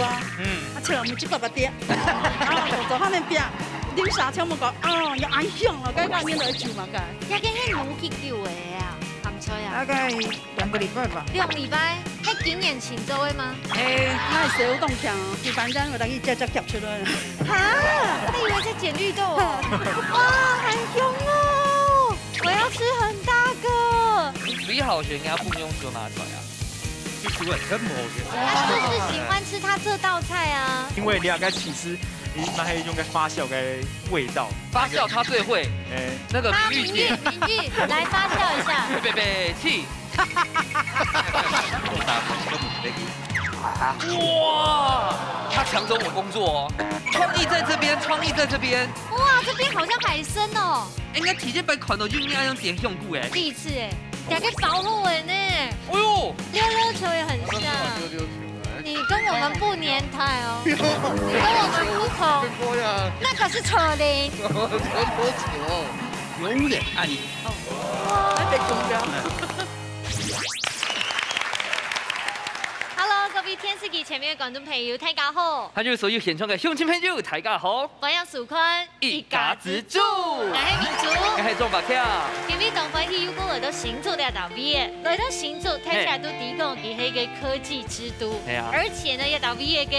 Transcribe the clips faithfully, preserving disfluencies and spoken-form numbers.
哇，嗯。啊，切了我們這個把店，啊，做做下面變，零下全部講，啊，要恁香了，該個面來煮嘛該。這個係無幾久个啊，鹹菜啊。大概兩個禮拜吧。兩禮拜，係今年新做个嗎？哎，那時候動強，一般這樣有人一隻隻夾出來。哈，我以為在剪綠豆哦。哇，很香哦，我要吃很大個。你最好選人家不用做拿出來啊。 佢煮个真無好食。他就是喜歡吃他這道菜啊。因為你該起司，你嘛係用个發酵个味道。發酵他最會。哎。那個明玉姐。他明玉，明玉，來發酵一下。預備，備，起。哇！他搶走我工作哦。創意在這邊，創意在這邊。哇，這邊好像海參哦。應該提前被看到，就應該用點香菇哎。第一次哎。 這個包好个呢。哎呦，溜溜球也很像。溜溜球，哎。你跟我們不年代哦，你跟我們不同。那個是扯鈴。溜溜球，永遠愛你。哇，被公標。Hello，各位電視機前面的觀眾朋友，大家好。還有所有現場的鄉親朋友，大家好。歡迎收看 一家之煮。𠊎係明珠。𠊎係鍾伯強。今晡日當歡喜又過來到新竹這搭位，來到新竹，大家都知講佢係一個科技之都，係啊。而且呢，這搭位个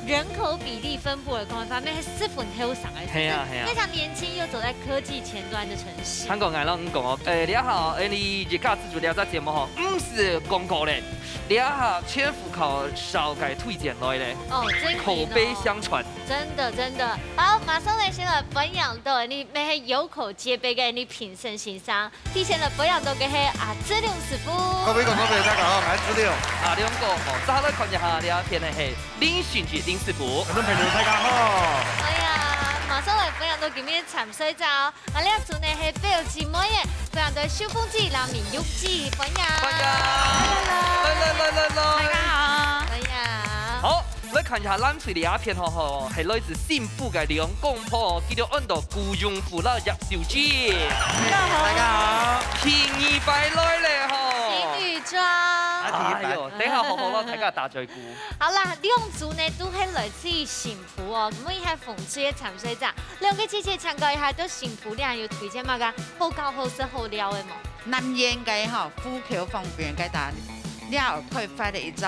人口比例分布來看，方面係十分後生个，係啊，係啊。非常年輕又走在科技前端的城市。還過𠊎摎你講哦，誒，你好，誒，你一家之煮這隻節目吼，毋係廣告咧，你好，全部靠紹介推薦來咧，哦，真的哦。口碑相傳。 真的，真的。好，馬上來先來分享到，你乜係有口皆碑个，你評審先生。提前來分享到个係阿志良師傅。各位觀眾朋友，大家好，𠊎係志良。阿良哥吼，再來看一下，這片个係林俊傑林師傅。觀眾朋友，大家好。哎呀，馬上來分享到今日參賽者哦。 𠊎這組呢係表姊妹仔，歡迎到秀鳳姐摎明玉姐，歡迎。歡迎。來，來，來，來，來。大家好。歡迎。好，來看一下藍隊這片吼，吼，係來自新埔个兩公婆，佢兜安到古永福摎葉小姐。大家好。大家好。第二擺來咧吼。情侶裝。啊，第一擺。哎喲，等下好好摎大家打嘴鼓。好啦，兩組呢都係來自新埔哦，每一下紅隊个參賽者。 兩位姐姐請教一下，對新埔這有推薦麼个好搞、好食、好尞个無？南園个吼，戶口方面个，這有開發个一隻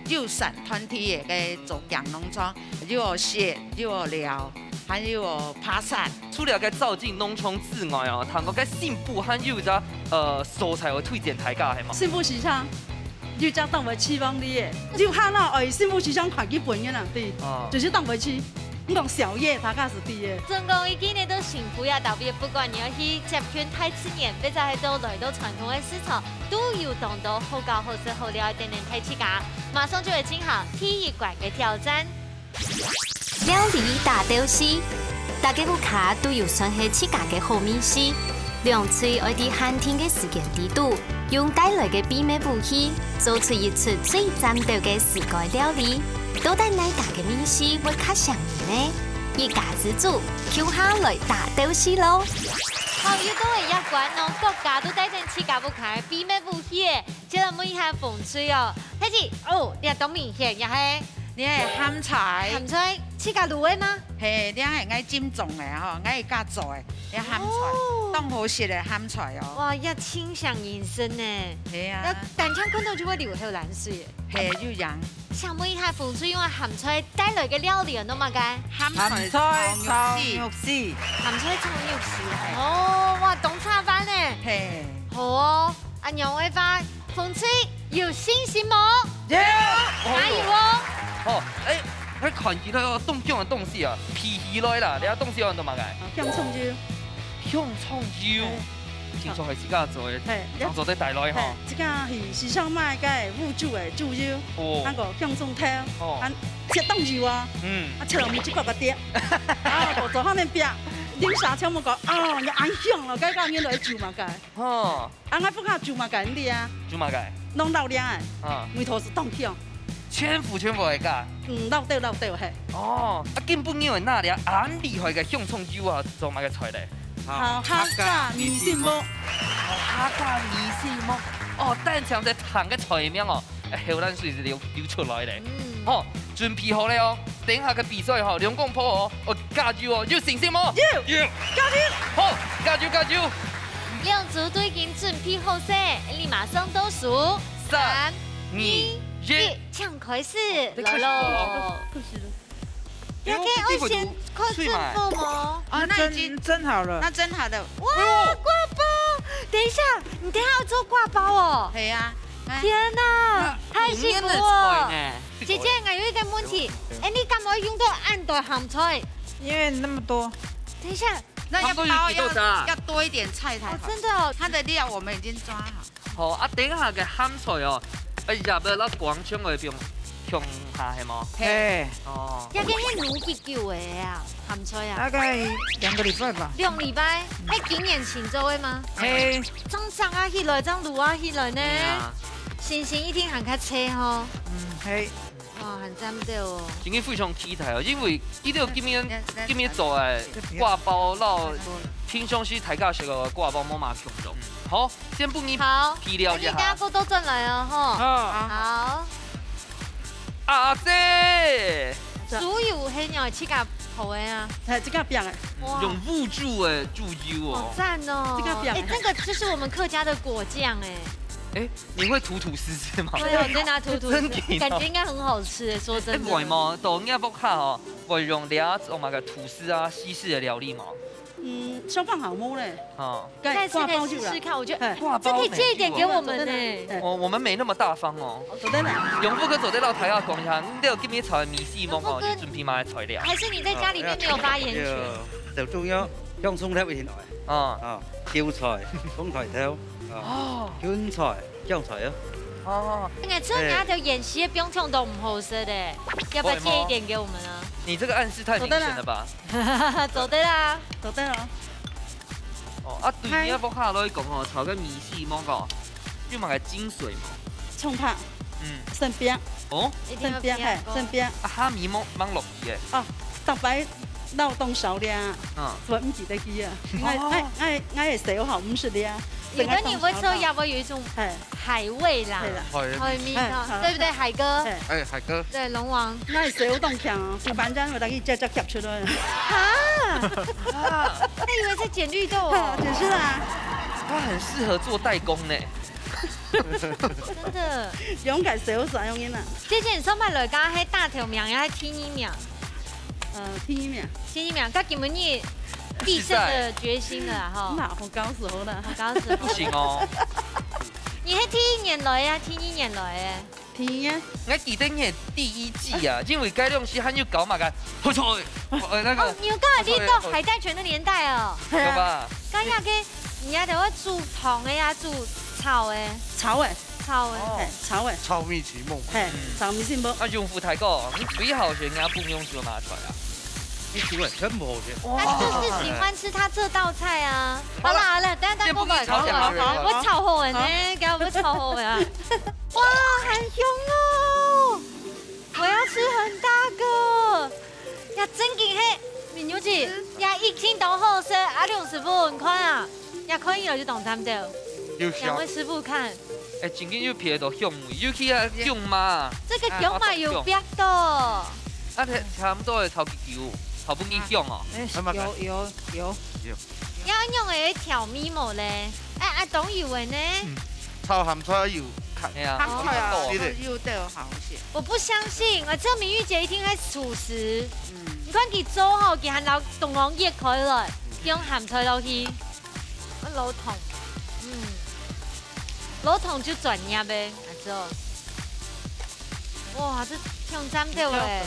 友善團體个做養農場，又有食，又有尞，還有爬山。除了該走進農場之外哦，聽講該新埔還有一隻，呃，所在有推薦大家，係無？新埔市場。 有隻當會希望你个，有閒啊，愛新埔市場看佢本人啊，對，哦。就是當會去。你講宵夜，大家係對个。總講，一定个都幸福呀，特別不管你愛去接近大自然，或者係都來到傳統个市場，都有當多好搞、好食、好尞个等等大自家。馬上就會進行第一關个挑戰。 料理大鬥敘，大家屋下都有算係自家个好味緒。兩隊愛在限定个時間裡肚，用帶來个秘密武器，做出一出最讚鬥个自家料理。到底哪家个味緒會較餳人呢？一家之煮，共下來大鬥敘囉！好，又到了一關哦，各家都帶等自家屋下个秘密武器个。 接下來問一下紅隊哦，大姊，哦，這當明顯，也係你个鹹菜。鹹菜，自家滷个嗎？係，這係𠊎正宗个吼，𠊎自家做个，這鹹菜，哦。當好食个鹹菜哦。哇，這清香人生呢。係啊。這單淨看到就會流口瀾水。係，有影。想問一下，紅隊用鹹菜帶來个料理有麼个？鹹菜炒肉絲。鹹菜炒肉絲。鹹菜炒肉絲。哦，哇，當下飯呢。係。好哦。 恁樣个話，紅隊有信心無？有！加油哦！好，誒，𠊎看起來有當重个東西啊，皮起來啦，這東西安到麼个？香蔥油。香蔥油，聽說係自家做个，嘿，正做得帶來吼。嘿，這個係市場買个無酒个豬油，哦。還有香蔥頭，哦。還切當幼啊，嗯。啊，切到每一塊塊點，啊，做做下面餅，零下全部講，啊，你恁香了，該個人來煮嘛該。吼。 啊，𠊎不過煮麼个你啊？煮麼个？弄老靚啊，啊。味道係當香。全部全部係自家。嗯，老豆老豆嘿。哦，啊，今晡日會拿這恁厲害个香蔥油啊，做麼个菜咧？好，客家米心目。哦，客家米心目。哦，單淨在聽个菜名哦，口瀾水就流流出來咧。嗯。吼，準備好了哦，等下个比賽吼，兩公婆哦，愛加油哦，有信心無？有，有，加油！好，加油加油！兩組都已經準備好勢，你馬上倒數，三、二、一，請開始，來咯！開始了。大家愛先看政府無？啊，那已經蒸好了。那蒸好了。哇，掛包！等一下，你等一下要做掛包哦。對啊。天哪，太幸福了！姐姐，𠊎有一個問題，哎，你敢會用到恁多鹹菜？因為那麼多。等一下，那要包要要多一點菜才好。哦，真的哦。它的料我們已經抓好。好啊，等下个鹹菜哦，哎呀，愛摎光像个放放下係無？嘿。哦。這個係滷幾久个啊，鹹菜啊？大概兩個禮拜吧。兩禮拜？係今年新做个嗎？嘿。正生啊起來，正滷啊起來呢。對啊。 心情一定還較差吼。嗯，嘿。哇，還讚到哦。今日非常期待哦，因為佢兜今日今日做个掛包摎平常時大家食个掛包無麼共樣。好，先分你好，配料一下。哎，你等下過倒轉來哦，吼。好。好。阿姐，豬油係仰自家烰个啊？哎，自家煸个。哇。用烏豬个豬油哦。好讚哦！自家煸个。哎，這個就是我們客家的果醬哎。哎， 你會吐吐司是嗎？對啊，我在那吐吐司，真的哦。感覺應該很好吃欸，說真的。哎，會無？到你屋下吼，會用這種麼个吐司啊，西式的料理無？嗯，小朋友無咧。哦。該下次可以試試看，我覺得，哎，這可以借一點給我們呢。哎。我，我們沒那麼大方哦。哦，做得啦。永富哥做得摎大家講一下，你兜今日炒个米絲秧哦，你準備麼个材料？還是你在家裡面沒有發言權？有，最重要，用蔥頭一定來。啊。啊，韭菜、紅菜頭。 哦。哦。芹菜、薑菜啊。哦。哎，這下頭芫荽个冰糖都毋好食咧，要不要借一點給我們啊？你這個暗示太明顯了吧？做得啦。做得啦。哦，啊，對你屋下來講哦，炒个米絲秧哦，有麼个精髓無？蔥白。嗯。生薑。哦。生薑，嘿，生薑。啊，蝦米秧，秧落去个。哦，逐擺摎當少咧，嗯。所以毋記得去啊。哦。𠊎，𠊎，𠊎，𠊎个手吼，毋識咧。 有的你會說要不要有一種，哎，海味啦，對啦。海味道，哎，對不對，海哥？哎。哎，海哥。對，龍王。那你手動強哦，煮飯站我來給你夾夾夾出來。哈？啊，他以為在剪綠豆哦。剪出來啊。他很適合做代工呢。真的。勇敢手耍用音啊。姐姐，你上擺來講，還打頭名，還第二名。呃，第二名。第二名，到今晡日必勝的決心了哈。那我告訴好了。我告訴好了。不行哦。你係第一年來啊，第二年來欸。第一年。我記得你係第一季啊，因為該兩時還有搞麼个，好臭欸，呃，那個，哦，你有搞你到海帶泉的年代哦。有吧？剛剛跟你家的會煮湯的呀，煮炒的。炒的。 炒欸。哦。嘿，炒欸。炒米絲秧。嘿，嗯。炒米絲秧。啊，永富大哥，你最好食人家秧做麼个菜啊？米絲秧全部好食。他就是喜歡吃他這道菜啊。好啦，好啦，等下再過來，這不是炒飯。過來。好，好，好。我炒好了呢，好。給我炒好了啊。哇，很香哦！我要吃很大個。 呀，正經係，明玉姐，呀，一斤都好食，啊，梁師傅，你看啊，呀，看起來就當讚到。有香。兩位師傅看。哎，正經有鼻到香味，尤其啊，薑嫲。這個薑嫲有鼻到。啊，差，差不多會炒幾久，炒分佢香哦。哎，有，有，有。有。 要用个調味無咧？哎，啊，當有个呢。嗯，炒鹹菜要有鹹，哎呀，鹹菜啊，哦，有豆好食。我不相信，啊，這明玉姐一定係廚師。嗯。你看佢做吼，佢還摎東方挖開來，用鹹菜落去，啊，老痛。嗯。 老湯就專業个，阿叔。哇，這忒讚到欸！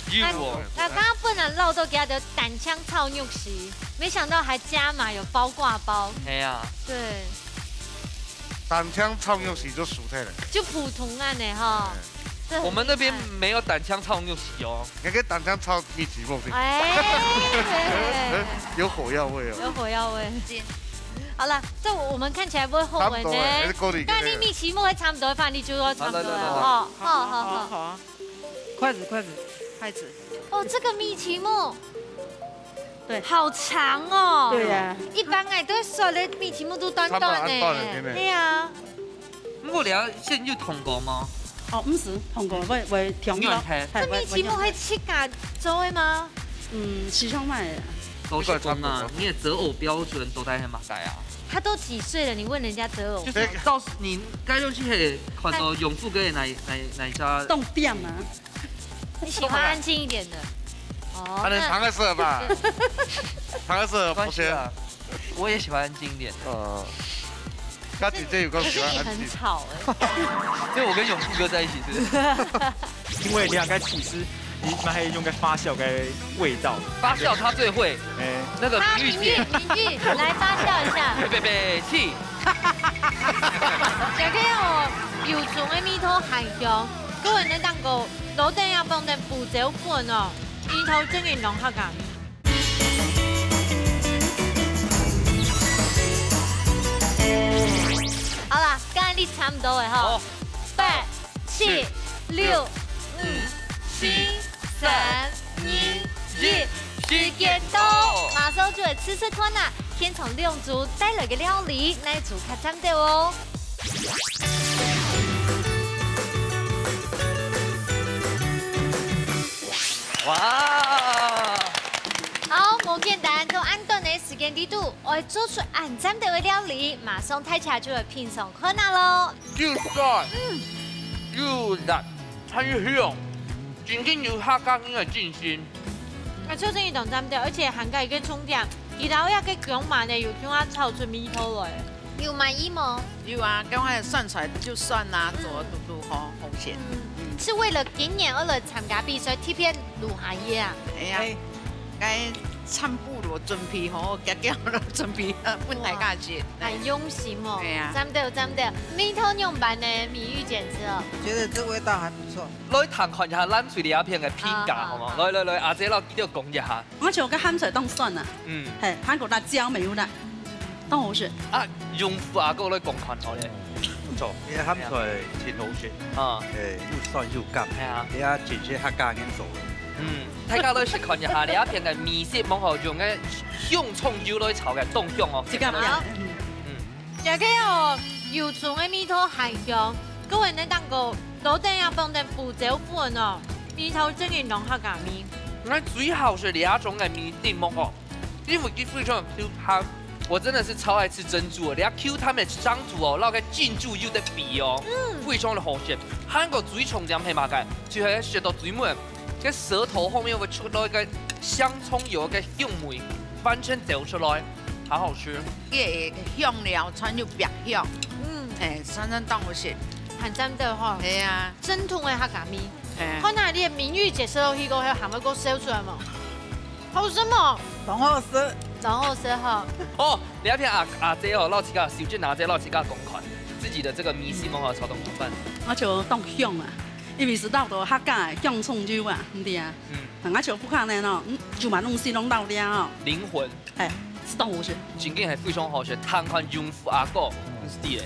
有哦。啊，啊，剛剛本來恅到佢个單淨炒肉絲，沒想到還加碼有包掛包。係啊。對。單淨炒肉絲就輸忒了。就普通恁樣吼。哎。這很厲害。我們那邊沒有單淨炒肉絲哦。 你可以單淨炒米絲秧先。哎。有火藥味哦。有火藥味。好了，這我們看起來不會後悔呢。差不多了，還是夠力，但你米絲秧還差不多，反正就要差不多了，好，好，好，好，好。好啊。筷子，筷子。筷子。哦，這個米絲秧，對。好長哦。對呀。一般哎，都說的米絲秧都短短的。差不多短短的，對不對？對呀。 毋過你愛先有燙過嗎？哦，毋係，通過會，會聽到。軟體。係，這米奇木係自家做个嗎？嗯，市場買个。老實講啊，你个擇偶標準到底係麼个啊？他都幾歲了，你問人家擇偶？就是到時你該就去看到永富哥的哪，哪，哪一家？重點啊。你喜歡安靜一點的。哦，那唐克斯尔吧？唐克斯尔不是啊。我也喜歡安靜一點。嗯。他姐姐有个喜歡安靜。可是你很吵欸。所以我跟永富哥在一起是不是？因為兩個起司，你們還有用个發酵个味道。發酵他最會。哎。那個他明玉姐。明玉，明玉，來發酵一下。別別別，去。這個哦，油蔥个味道還香，個人个蛋糕，老弟也放點胡椒粉哦，味道真个當客家味。 好啦，今日你差毋多个吼。好。八、七、六、五、四、三、二、一，時間到，馬上就來試試看啊！現場兩組帶來个料理，哪一組較讚个哦？哇！好，無簡單，在恁短个時間裡肚， 愛做出恁讚个料理，馬上大家就來品嚐看啊咯。又酸，嗯。又辣，還又香，真正有客家人个精神。啊，就真个當讚个，而且還加一個重點，佢兜這個薑嫲呢，有薑啊炒出味道來。有滿意無？有啊，剛才算出來就算啦，嗯。做得都好，好些。嗯，嗯。是為了今年愛來參加比賽，特別錄下來啊。哎呀。哎。 該餐布羅準備好，遽遽來準備，分大家食。很用心哦。對啊。讚到讚到，味道仰般呢？美玉姐食哦。覺得這味道還不錯。來聽看一下藍水這片个評價，啊，好嗎？啊，啊。來來來，阿姐摎佢兜講一下。我覺得該鹹菜當酸啊。嗯。嘿，還有辣椒沒有辣，當好食。啊，用戶啊，過來講看好咧。 毋錯，這鹹菜真好食，啊。誒，又酸又甘，係啊。這真係客家人做个。嗯，大家來試看一下，這片个美食網紅用个香蔥油來炒个，當香哦。自家變。好。嗯。這個哦，油蔥个味道還香，個人个蛋糕，老弟也放點胡椒粉哦，味道真个當客家味。該最好食這種个美食網紅。 因為佢非常Q彈，我真的是超愛吃珍珠的。你看Q彈个珍珠哦，摎該珍珠有得比哦，嗯。非常个好食。還有最重點係麼个？就係食到最尾，該舌頭後面會出到一個香蔥油个香味，完全走出來，好好吃。這個香料全有爆香，嗯。嘿，真正當好食。很讚个吼。係啊。正統个客家味。嘿。看下你个美玉姐食落去過後，還會過笑出來無？ 好食無？當好食。當好食吼。哦，這片阿，阿姐哦，摎自家，秀珍阿姐摎自家講看，自己的這個美食網紅炒冬瓜飯。𠊎就當香啊，因為係摎到客家个香蔥油啊，毋對啊。嗯。啊，𠊎就不可能哦，嗯，就嘛東西攏摎了哦。靈魂。哎，係當好食。真正係非常好食，聽看用戶啊講，嗯。係的。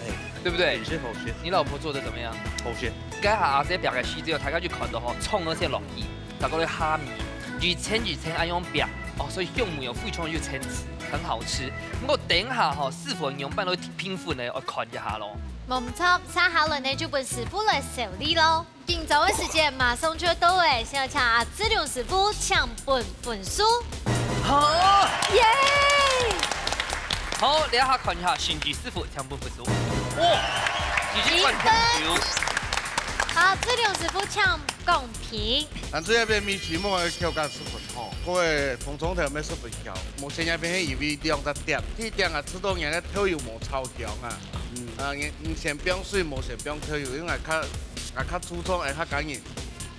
哎。對不對？真係好食。你老婆做得怎麼樣？好食。該下阿姐煏个時節，大家就看到吼，蔥仔先落去。 再過來蝦米，一層一層恁樣煏，哦，所以香味哦非常有層次，很好吃。不過等下吼，師傅仰般來評分呢，愛看一下咯。無錯，接下來呢就分師傅來手裡咯。緊張个時間馬上就要到了，先來請阿志龍師傅請分分數。好，耶！好，這下看一下，神奇師傅請分分數。哇，已經半點九。好，志龍師傅請 公平。但最後一片米奇莫个口感十分好，各位紅蔥頭乜十分香，無先一片係因為兩隻點，第一點啊，吃到人个豆油無炒香啊。嗯。啊，你，你先放水，無先放豆油，因為較，啊，較注重，哎，較緊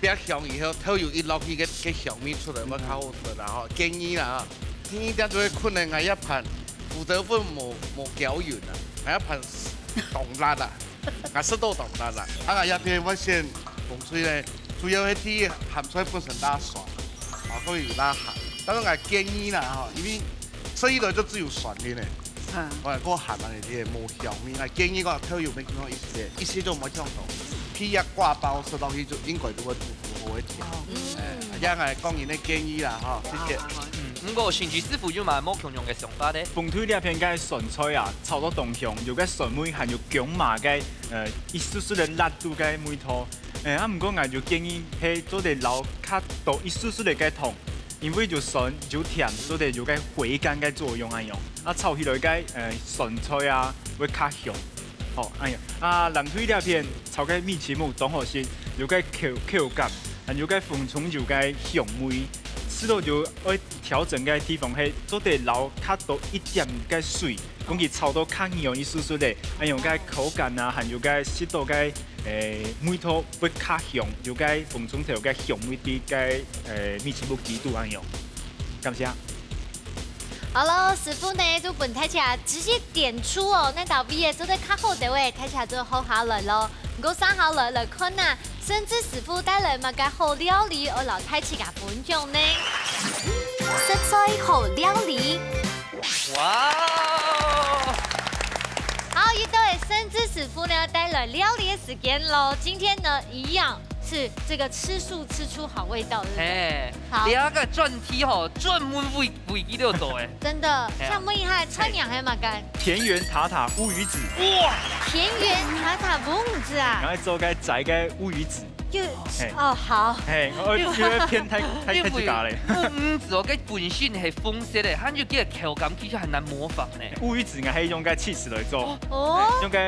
要，煏香以後，豆油一落去，个，个香味出來，會較好食啦吼。建議啦啊，第二點就係可能𠊎一盤胡椒粉無，無攪勻啊，𠊎一盤當辣啊。 𠊎食到當辣啦。啊，𠊎這片會選紅隊呢，主要係第一鹹菜本身較酸，啊，所以有較鹹。但是𠊎建議啦，吼，因為食起來就只有酸个呢。嗯。𠊎過鹹啊，你知無香味。𠊎建議講豆油乜放一息，一息就莫放多，皮也掛包，食落去就應該就會堵堵好。會甜。嗯。哎，這樣來講人个建議啦，吼，謝謝。嗯，毋過承志師傅有嘛無共樣个想法呢？豐翠這片个酸菜啊，炒到當香，有个酸味，還有薑嫲个，呃，一絲絲个辣度个味道。哎，啊，毋過𠊎就建議係做得撈較多一絲絲个个糖，因為有酸有甜，做得有个回甘个作用恁樣。啊，炒起來个，呃，酸菜啊，會較香。 好，哎呀，啊，藍隊這片炒个米篩目當好食，有个口，口感，還有个紅蔥油个香味。食到有愛調整个地方係做得撈較多一點个水，講佢炒到較軟一絲絲个，恁樣个口感啊，還有个食到个，誒，味道會較香，有个紅蔥頭个香味在个，誒，米篩目基肚恁樣。感謝。 好咯，師傅呢就分大家直接點出哦，哪兜位做得較好个話，大家就學下來咯。毋過接下來來看啊，承志師傅帶來麼个好料理，愛摎大自家分享呢？食材好料理。哇！好，又到了承志師傅呢帶來料理个時間咯。今天呢，一樣是這個吃素吃出好味道，對不對？嘿，好。這個專題吼，專門為，為佢兜做个。真的，嘿啊。像問一下，菜鳥還有麼个？田園塔塔烏魚子。哇！田園塔塔烏魚子啊？然後做个摘个烏魚子。就，嘿。哦，好。嘿，我，因為偏太，太，太自家咧。烏魚子哦，該本身係紅色个，它就這個口感其實很難模仿呢。烏魚子𠊎係用个cheese來做。哦。嘿，用个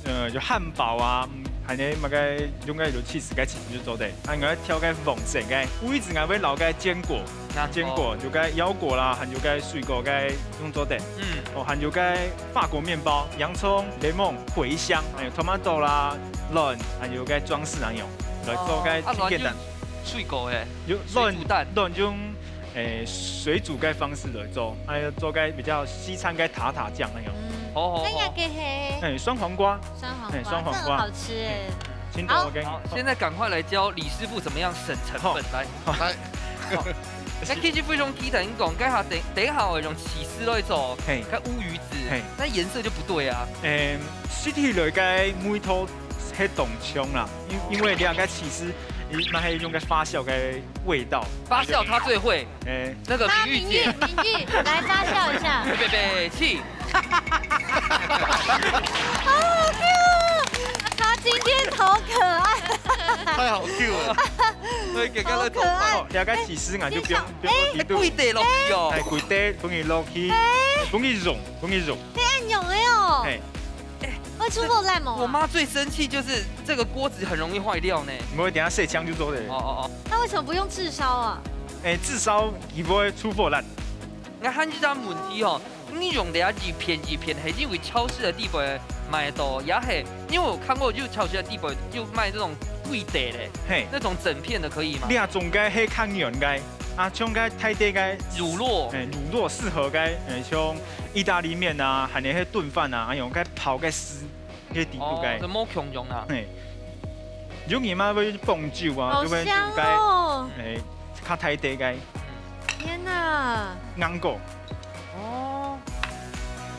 呃，有漢堡啊，嗯，還有麼个用个有cheese个cheese就做得。啊，𠊎愛挑个黃色个，烏魚子𠊎會撈个堅果，啊，堅果，哦。有个腰果啦，還有个水果个用做得。嗯。哦，還有个法國麵包，洋蔥、檸檬、茴香，還有tomato啦、卵，還有个裝飾還有，來做个哦，啊，挺簡單。卵就水果嘿，有卵，水煮蛋。卵用，誒，水煮个方式來做，還有做个比較西餐个塔塔醬那樣。嗯，好，好，好。該个係？誒，酸黃瓜。 酸黃瓜，哎，酸黃瓜。這很好吃哎。哎，請多我跟你。好，現在趕快來教李師傅怎麼樣省成本，好。來。好。來。好。那其實非常期待你講，等下等，等一下我用起司來做，嘿。該烏魚子，嘿。那顏色就不對啊。嗯，食起來个味道係當香啦，因，因為這个起司，佢嘛係用个發酵个味道。發酵他最會。 哎。那個明玉姐。他明玉，明玉，來發酵一下。預備，備，起。好Q哦，他今天好可愛。太好Q了。對，給他來做飯。好可愛。哦，這个起司啊，就不用，哎，不用落去肚。哎，不一定落去哦。哎，不一定，不用落去，哎。不用用，不用用。哎，恁樣的哦。哎。 會出破爛無啊？我媽最生氣就是這個鍋子很容易壞掉呢。毋會，等下洗淨就做得。哦，哦，哦。那為什麼不用炙燒啊？哎，炙燒佢會出破爛。該還有一個問題哦，你用這一片一片，係因為超市个底背買到，也係，因為我看過，就超市个底背就賣這種對的嘞，嘿。那種整片的可以嗎？這種个係較軟个，啊，像个大塊个乳酪。哎，乳酪適合个，哎，像意大利麵啊，還有該燉飯啊，還有該泡个絲。 个底肚个。哦，就無共樣啊。嘿。有人嘛會放酒啊，好就會用該，香哦。嘿，較大塊个。天哪。硬果。哦，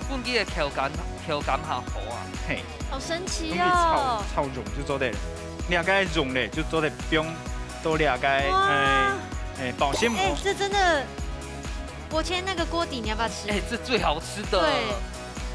分佢个口感，口感較好啊。嘿。好神奇哦。分佢炒，炒溶就做得了。你該溶咧，就做得放到你該，哇。哎，哎，保鮮膜。哎，這真的，我覺得那個鍋底你要不要吃？哎，這最好吃的。對。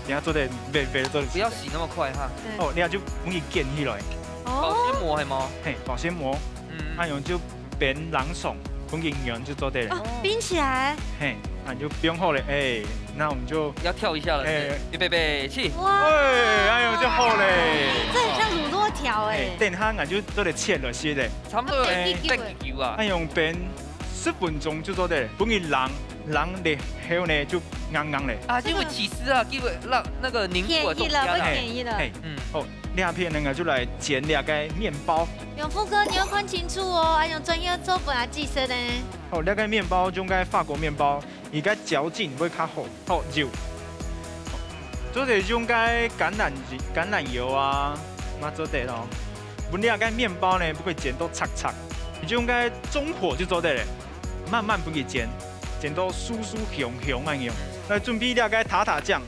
等下做得，別，別做得。不要洗那麼快哈。對。哦，你就容易捲起來。哦。保鮮膜係無？嘿，保鮮膜，嗯。哎喲，就冰冷爽，分佢軟就做得了。哦，冰起來。嘿，那你就不用後了，哎，那我們就要跳一下了，哎。預備，備，起。哇。哎，哎喲，就好嘞。這很像乳酪條哎。哎，等下，那就做得切了，是的。差不多有哎，半個球啊。哎喲，冰十分鐘就做得了，分佢冷，冷了後呢，就硬硬嘞。啊，因為起司啊，因為讓那個凝固的東西啊。便宜了，會便宜了。嘿，嗯。哦，這片呢，就來煎這個麵包。永富哥，你要看清楚哦，還有專業做法啊，技師呢。哦，這個麵包用該法國麵包，佢个嚼勁會較好。哦，油。做得用該橄欖油，橄欖油啊，嘛做得咯。分這個麵包呢，不會煎到脆脆，用該中火就做得了。 慢慢分佢煎，煎到酥酥香香恁樣。來準備這個塔塔醬，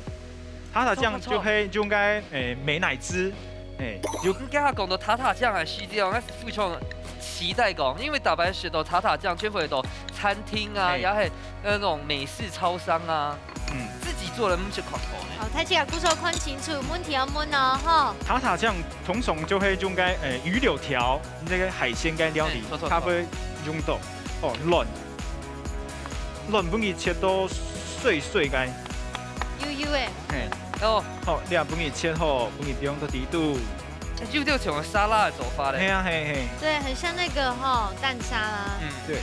塔塔醬就係用該，誒，美乃滋，誒，有。你剛剛講到塔塔醬還係這樣，那非常期待講，因為逐擺食到塔塔醬，全部係到餐廳啊，嘿。也係那種美式超商啊，嗯。自己做个毋係看過呢。好，大家故所看清楚，問題要問哦，吼。塔塔醬通常就會用在，呃，魚柳條，那個海鮮該料理，嘿，著，著，著。佢會用到。哦，卵，卵分佢切到碎碎个。幼幼个。嘿。哦。好，你也分佢切好，分佢放到底肚。欸，有點像沙拉的做法嘞。嘿啊，嘿，嘿。對，很像那個吼，蛋沙拉。嗯。對。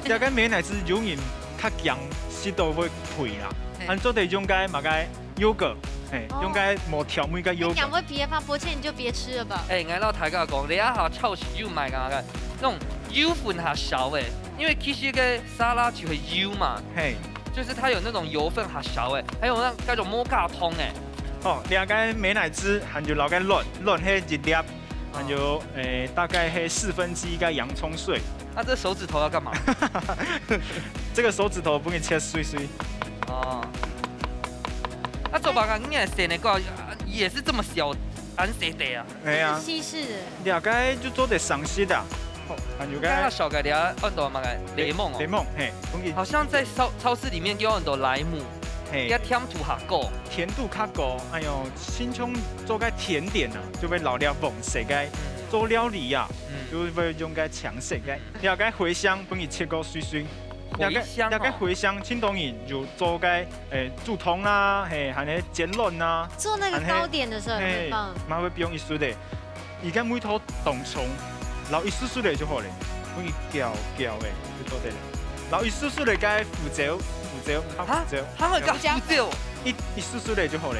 這個美乃滋有人較驚食到會肥啦，嘿。恁做得用該麼个 yogurt，嘿，哦。用該無調味个你講 yogurt。會肥个話，抱歉，你就別吃了吧。欸，𠊎摎大家講，這下超市有賣个，那種油分較少欸，因為其實个沙拉就係油嘛，嘿。就是它有那種油分較少欸，還有那，那種摩卡通欸。哦，這個美乃滋，還有摎該卵，卵係一粒，還有，哦。欸，大概係四分之一个洋蔥碎。 啊，這手指頭要幹嘛？這個手指頭分佢切碎碎。哦。啊，做白飯，你也生个个，也是這麼小，恁細塊啊？哎呀。西式的。了解就做得上色啊。好，還有該該小个，你要按到麼个？檸檬哦。檸檬，嘿，分佢好像在超，超市裡面有很多萊姆，嘿。該甜度較高。甜度較高，哎喲，親像做个甜點啊，就會摎這黃色个做料理啊。 嗯。就會用該青色个。嗯。了解茴香，分佢切个碎碎。茴香哦。了解，了解茴香，盡多人有做該，欸，煮湯啦，嘿，還係煎卵啦，做那個糕點的時候很棒。還係，嘿，嘛會放一絲个，佢个味道當重，摎一絲絲个就好了，分佢攪攪个就做得了。摎一絲絲个該胡椒，胡椒，啊，胡椒。啊，還會加胡椒？一，一絲絲个就好了。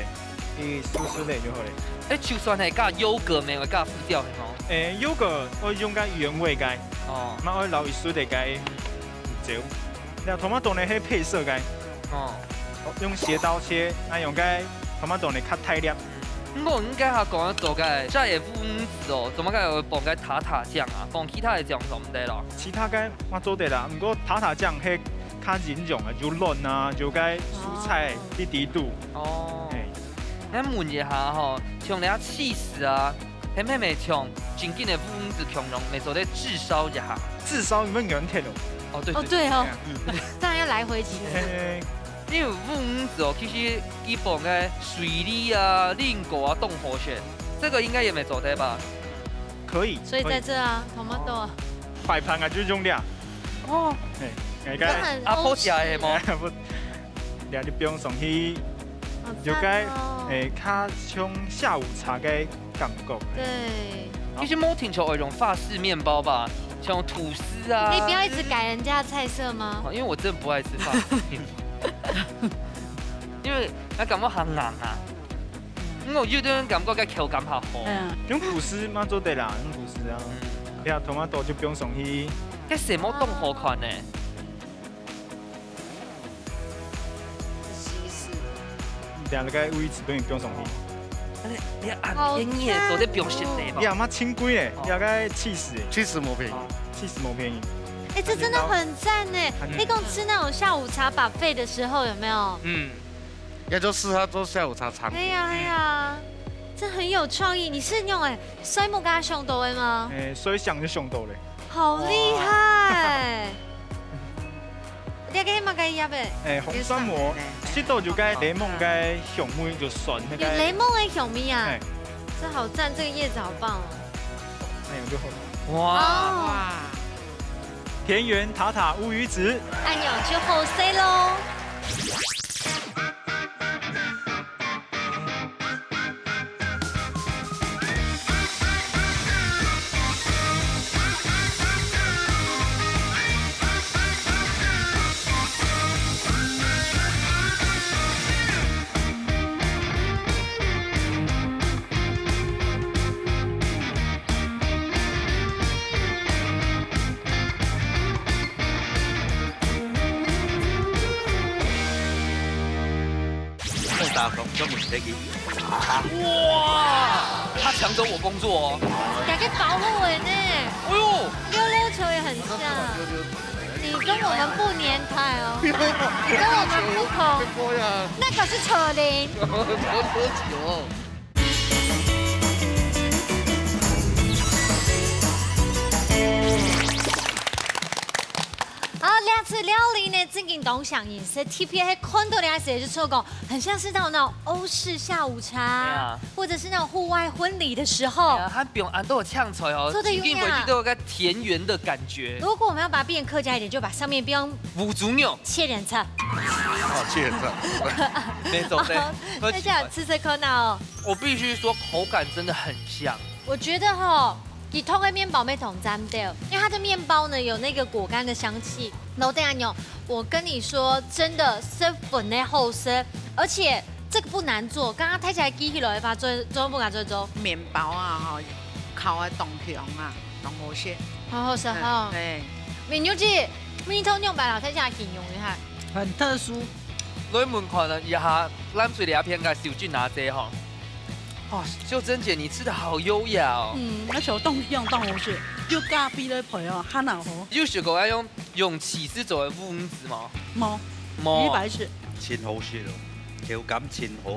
一絲絲个就好了。欸，就算係加優格，乜會加胡椒係無？欸，優格會用該原味个，哦。嘛會摎一絲个該胡椒。那tomato呢，係配色个。哦。哦，用斜刀切，啊，用該tomato呢較大粒。毋過應該還講得做个，這个烏魚子哦，做麼个會放該塔塔醬啊？放其他个醬做毋得咯？其他个嘛做得啦，毋過塔塔醬係較營養个，有卵啊，有該蔬菜哦。一滴肚。哦。嘿。 𠊎問一下吼，像你啊cheese啊，係毋係像正經个烏魚子共樣，乜做得炙燒一下？炙燒有沒有原鐵哦？哦，對，哦，對哦，嗯。當然要來回幾次。嘿，因為烏魚子哦，其實基本个水梨啊、蘋果啊，當好食，這個應該也沒做得吧？可以，所以在這啊，可以。Tomato啊。擺盤啊，就用這樣。哦。嘿，你看。當然阿婆食的無？阿婆 這你放上去，好讚哦。有該，欸，較像下午茶个感覺。對。其實無定著愛用法式麵包吧，像吐司啊。可以不要一直改人家的菜色嗎？哦，因為我真的不愛吃法式麵包。因為那感覺很硬啊。因為有點感覺該口感較好。嗯。用吐司嘛做得啦，用吐司啊。嗯。你看tomato就放上去。該色目當好看呢。 西式。你等下該烏魚子分你放上去。你，你啊，好便宜耶，讚哦。都在放色的嘛。你阿媽清貴呢，哦。你該cheese欸。cheese無便宜。cheese無便宜。欸，這真的很讚呢。嗯。你講吃那種下午茶buffet的時候，有沒有？嗯。也就適合做下午茶餐廳。哎呀，哎呀，這很有創意。你是用，欸，水木佮想到的嗎？欸，水想就想到了。 好厲害！哇。這個麼个葉仔？欸，紅酸蘑，食到有該檸檬个香味，就酸那個。有檸檬的香味啊？欸。這好讚，這個葉子好棒哦。那樣就好了。哇。哦。哇。田園塔塔烏魚子。哎喲，就好勢咯。 大家好，我是Peggy。哇，他搶走我工作哦。大家保護我呢。哎呦，溜溜球也很像。你跟我們不年代哦，你跟我們不同。那個是扯鈴。扯球。這料理呢，正經當像飲食，特別係看到這個時節就錯過，很像是那種那種歐式下午茶，對啊。或者是那種戶外婚禮的時候。哎呀，佢放恁多青菜哦，做得有影。一定會有一個田園的感覺。如果我們要把它變客家一點，就把上面不用五足肉，切點菜。哦，切菜。沒錯的。大家有試試看啊哦。我必須說，口感真的很香。我覺得吼，佢燙个麵包乜當讚个，因為它的麵包呢有那個果乾的香氣。然後等下喏，我跟你說，真的十分个好食，而且這個不難做。剛剛睇起來機器來發做做不敢做做。麵包啊，吼，烤个當香啊，當好食。好好食哈。哎，美牛姐，味道用白老太家形容一下。很特殊。來問看啊，一下藍水這片个小俊拿姐吼。哦，秀珍姐，你吃的好優雅哦。嗯，而且當香當好食，有咖啡來配哦，還好好。有食過愛用用起司做个烏魚子嗎？無，無。一百是真好食哦，口感真好。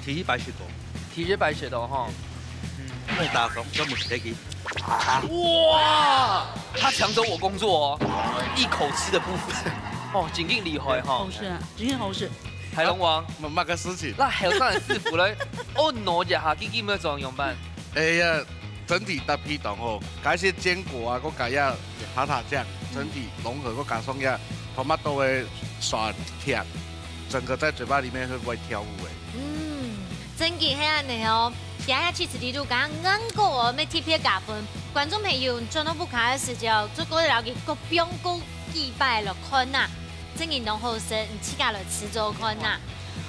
第一擺食過，第一擺食到吼。莫打爽，專門食得去。哇，他搶走我工作哦，一口吃的部分。哦，真經厲害哈好。食啊，真好食。海龍王，麼麼个事情？那後生个師傅咧，哦，拿一下，佢佢有麼个作用辦？哎呀，整體搭配當好，加些堅果啊，佮加呀塔塔醬，整體融合，佮加上呀tomato个酸甜，整個在嘴巴裡面會不會跳舞哎？嗯，真經係恁呢哦。今日去此地度，剛剛硬過哦，乜特別加分。觀眾朋友，轉到屋下个時節哦，做過了解，各放過幾擺落看呐，真經當好食，你自家來試做看呐。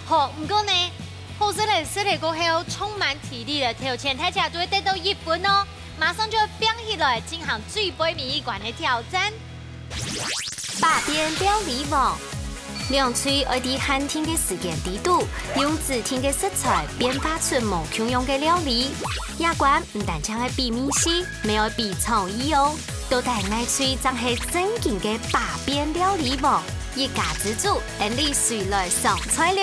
好，毋過呢，好食个食个過後，充滿體力个挑戰，大家都會得到一分哦。馬上就會放起來，進行最尾一關个挑戰。 百變料理王。兩隊愛在限定个時間裡肚，用指定个食材變化出無共樣个料理。這關毋單淨愛比味緒，乜愛比創意哦。到底哪隊正係正經个百變料理王？一家之煮，𫣆俚隨來上菜了。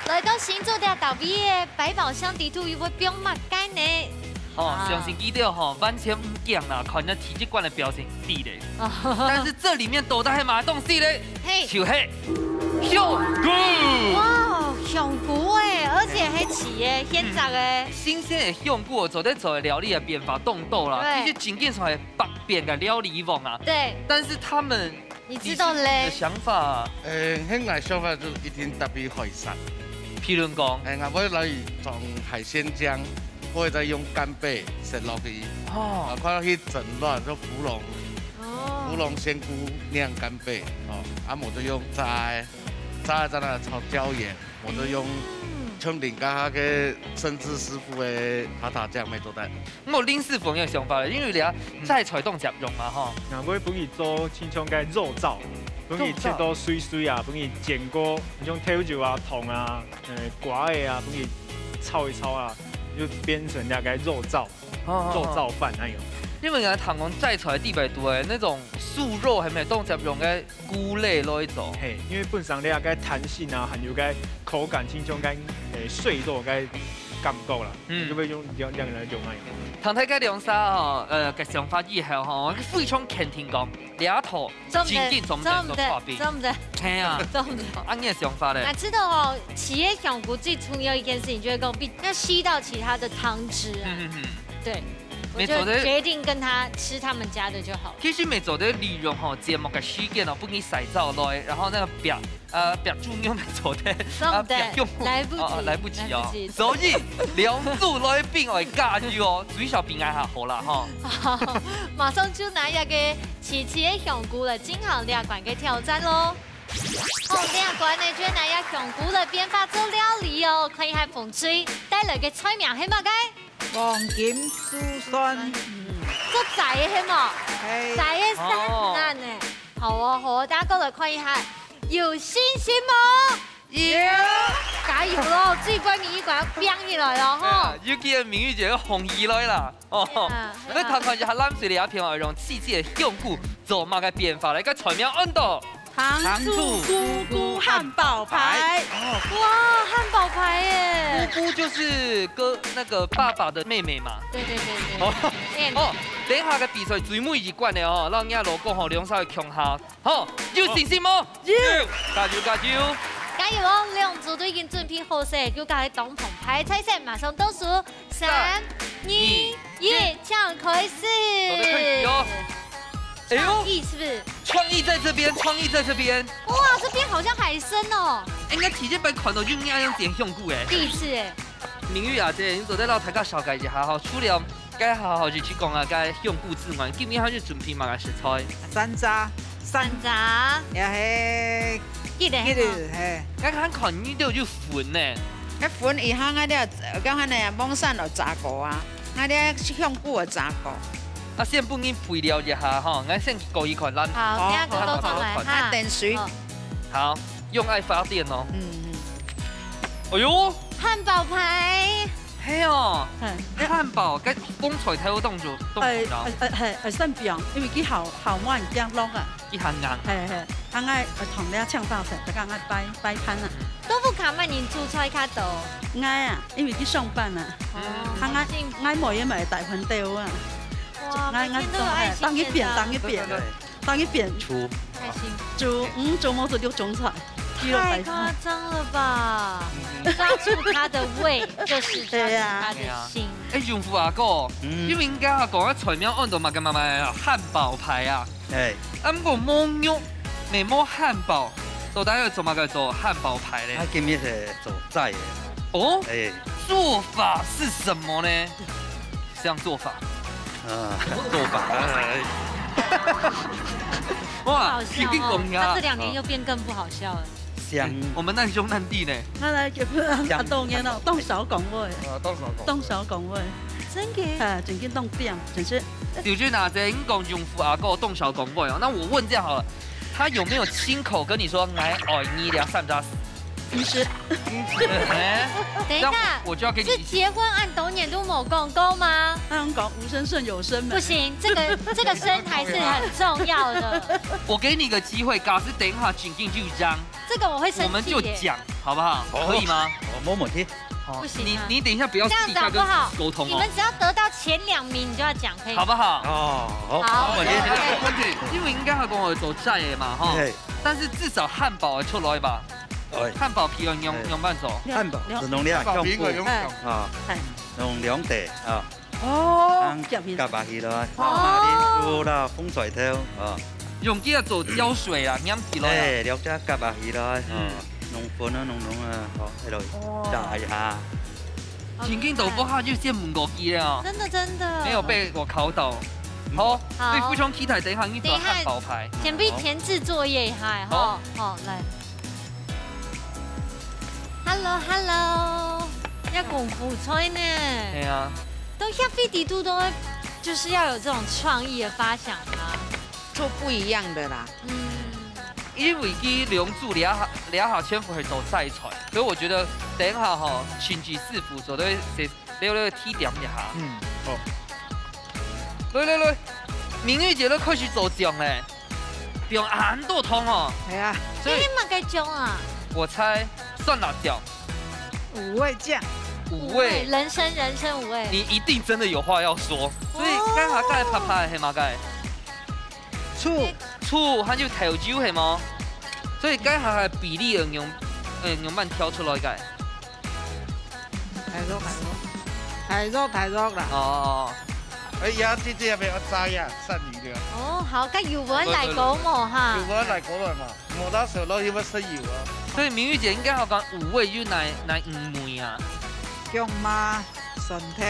來到新竹這搭位个百寶箱裡肚，又會放麼个呢？哦，啊。相信佢兜吼，完全毋驚啦，看這第一關个表現知咧。但是這裡面到底係麼个東西咧？嘿，就係香菇。哇，香菇哎，而且還係个，現摘个。新鮮个香菇哦，做得做个料理个變化當多啦。對。其實真經算係百變个料理王啊。對，但是他們你知道咧你的？想法，誒，該𠊎想法就一定搭配海產。譬如講，誒，𠊎會來裝海鮮醬，或者再用干貝食落去，哦啊，，看落去蒸卵就芙蓉，哦芙蓉鮮菇釀干貝，哦，啊，無就用炸个，炸个再來炒椒鹽，無就用像林家下个盛智師傅个塔塔醬乜做得。 𠊎臨時分个想法咧，因為你啊，摘菜當接用嘛吼。啊，𠊎會分佢做親像个肉燥，分佢切到碎碎啊，分佢煎過，像豆油啊、糖啊、呃、瓜仔啊，分佢炒一炒啊，就變成那個肉燥，肉燥飯那樣。因為人家聽講摘菜地位多誒，那種素肉還沒有當接用个菇類來做。嘿，因為本身你个彈性啊，還有个口感，親像个誒碎肉个感覺啦。嗯就會用兩兩來用啊。聽大家兩儕吼，呃，个想法以後吼，非常肯定講，這套做毋得，真正做毋得做大餅。做毋得，係啊，做毋得。啊，你个想法咧？那吃到哦，企業香菇最重要一件事情，就會講必要吸到其他的湯汁啊。嗯嗯嗯，對，我沒錯的就決定跟他吃他們家的就好了。其實乜做得利用吼節目个時間哦，分佢洗澡來，然後那個表呃表注用乜做得，做毋得啊表用來不及哦來不及哦來不及。所以兩組來賓愛加油哦，最少比𠊎還好啦吼。好，馬上就拿一個企業香菇來進行這關个挑戰咯。好，這關呢就拿一香菇來變化做料理哦，看一下紅隊帶來个菜名係麼个？黃金珠酸魚，做齋个係無？係齋个三難呢。好哦，好哦，大家過來看一下，有信心無？有，加油咯！最尾一關要拼起來咯，吼！啊，尤其係明玉姐个紅衣來啦，哦係啊，係啊來看看一下藍水里阿平哦，用細細个香菇做麼个變化來，个菜名安到。糖醋菇菇汉堡排。哦。哇，汉堡排耶！菇菇就是哥，那個爸爸的妹妹嘛。對，對，對，對。哦。哦，等一下个比賽最尾一關了哦，讓人家老公吼兩儕共下。好，有信心無？有。加油，加油！加油哦，兩組都已經準備好勢，就交佢當澎湃个菜色，馬上倒數，三、三、二、二、一，請開始。好的，開始哦。哎呦，創意是不是？創意在這邊，創意在這邊。哇，這邊好像海參哦。應該第一擺看到有恁樣煎香菇誒。第一次誒。明玉啊，這你做得讓大家紹介一下哈，除了該好好去講啊，該香菇之外，今日還有準備麼个食材？山楂，山楂。也係，記得係無？記得，嘿。該看看你都有粉呢。該粉以後𠊎這，剛才呢，網上有炸過啊，𠊎這香菇有炸過。啊，先分你配料一下吼，𠊎先過一看啦。好，好，等下哥哥轉來哈。好，好，好。啊，等水。好。好，用愛發電哦。嗯，嗯。哎呦，漢堡排。係哦，嗯。漢堡，該紅菜頭當做，當哎，重要。哎，哎，哎，哎，算表，因為佢好，好慢，這樣弄啊。佢還硬。嘿，嘿，佢愛，呃，同這青花菜，大家愛擺，擺盤啊。豆腐卡慢人煮菜較多。𠊎啊，因為佢上班啊。哦，佢愛，好幸福。𠊎每日買大盤豆啊。哇，𠊎，𠊎每天都有愛心便當。當一遍，當一遍。對，對，對。 當一遍。煮。開心。煮，嗯，煮無煮六種菜，雞肉白菜。太誇張了吧！抓住他的胃，就是抓住他的心。對啊。哎，永福阿哥，嗯。因為人家講个菜名安到麼个麼个啊，漢堡排啊。哎。啊，毋過無肉，也無漢堡，到底愛做麼个做漢堡排咧？啊，今日係做齋个。哦？哎。做法是什麼呢？ 這樣做法。啊，做法。哇，好笑哦。一定講呀。他這兩年又變更不好笑了。香。我們難兄難弟呢。𠊎來給阿東年哦，當少講話。啊，當少講話。當少講話。真个？哎，正經當恬，真是。小娟啊，這你講永福阿哥當少講話哦，那我問這樣好了，他有沒有親口跟你說，「𠊎愛你」兩三隻字？ 毋係。哎，等一下，這樣我就要給你，是結婚恁多年都無講過嗎？他講無聲勝有聲沒？不行，這個，這個聲還是很重要的。我給你個機會，假使等一下情境就這樣，這個我會生氣耶。我們就講，好不好？哦。可以嗎？哦，沒問題。好，不行啊。你，你等一下不要私底下跟溝通哦。這樣子好不好？你們只要得到前兩名，你就要講，可以嗎？好不好？哦，好，好，沒問題。OK。沒問題。因為人家還講愛做齋个嘛，吼。嘿。但是至少漢堡出來吧。 哎。漢堡皮愛仰，哎。仰般做？漢堡係用這樣，漢堡皮愛用這樣。啊，哎。用兩塊啊，哦。恁樣夾下去咯，哦。馬鈴薯啦，紅菜頭啊。用這個做膠水啦，黏起來啦。哎，兩隻夾下去咯，嗯。哦，弄粉啊，弄弄啊，好，哎咯，哦。炸一下。真經都不怕，就先問過去了哦。真的，真的。沒有被我考倒。嗯。好，好。所以非常期待等一下你做漢堡排。等一下，前備，前置作業一下，好。吼，好，來。 Hello Hello，愛講福菜呢。係啊。都下飛地圖都會，就是要有這種創意的發想啊。做不一樣的啦。嗯。因為佢兩組這下，這下全部係做齋菜，所以我覺得等一下吼，請佢師傅做得係略略提點一下。嗯，好。來來來，明玉姐都開始做醬咧。 放恁多糖哦。係啊。所以，這係麼个醬啊？我猜酸辣椒。五味醬。五味。五味，人生，人生五味。你一定真的有話要說。所以，哦。該下該个白白係麼个？醋。醋，還有豆油係無？所以該下个比例愛仰，呃，仰般調出來个？ 大肉，大肉。大肉，大肉啦。哦。哎呀，這，這也毋好炸呀，散魚了。哦，好，該油分來講無哈？油分來講來嘛，無打手落去會失油啊。所以明玉姐應該愛講五味有哪，哪五味啊？薑嫲、蒜頭、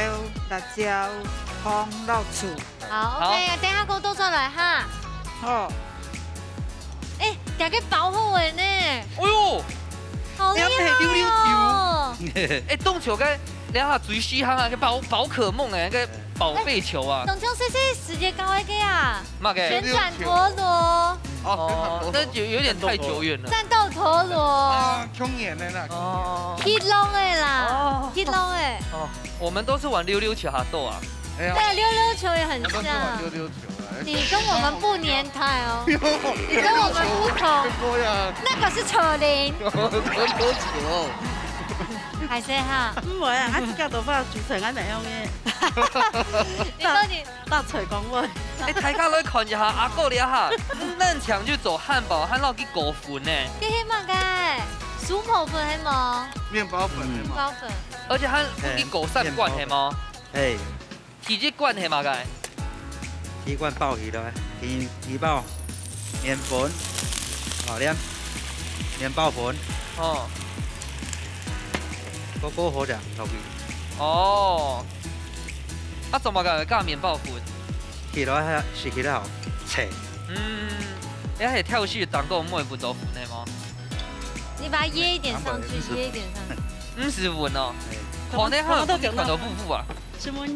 辣椒、糖、老醋。 好，好。OK，等下哥倒轉來哈。好。欸，大家包好个呢。哎喲，好厲害哦！你還配溜溜球。欸，當像該，你看最稀罕啊，該寶，寶可夢欸，該寶貝球啊。欸，當像細細時節搞个啊。麼个？旋轉陀螺。哦，哦，旋轉陀螺。那就有點太久遠了。戰鬥陀螺。啊，童年的那個。哦。鐵籠的啦，哦。鐵籠的。哦，我們都是玩溜溜球哈，豆啊。哎呀。對，溜溜球也很像。我們都是玩溜溜球啊。你跟我们不年代哦，你跟我们不同。那个是扯铃。多久？还是哈？毋會啊，我自家都發出成恁樣个。你到底大腿公位。哎，大家來看一下，阿哥這下，恁強就做漢堡，還落去裹粉呢。這係麼个？酥皮粉係無？麵包粉係無？麵包粉。而且還落去裹三罐係無？哎，第一罐係麼个？第一罐包起來，第，第一包麵粉，哦，連麵包粉，哦，嗰個好食，落去。哦，啊，做麼个加麵包粉？起來還食起來好脆。嗯，這係調試當中毋會分到粉个無？你把它掖一點上去，掖一點上去。毋係粉哦，哎，可能還有分你看到霧霧啊。什麼？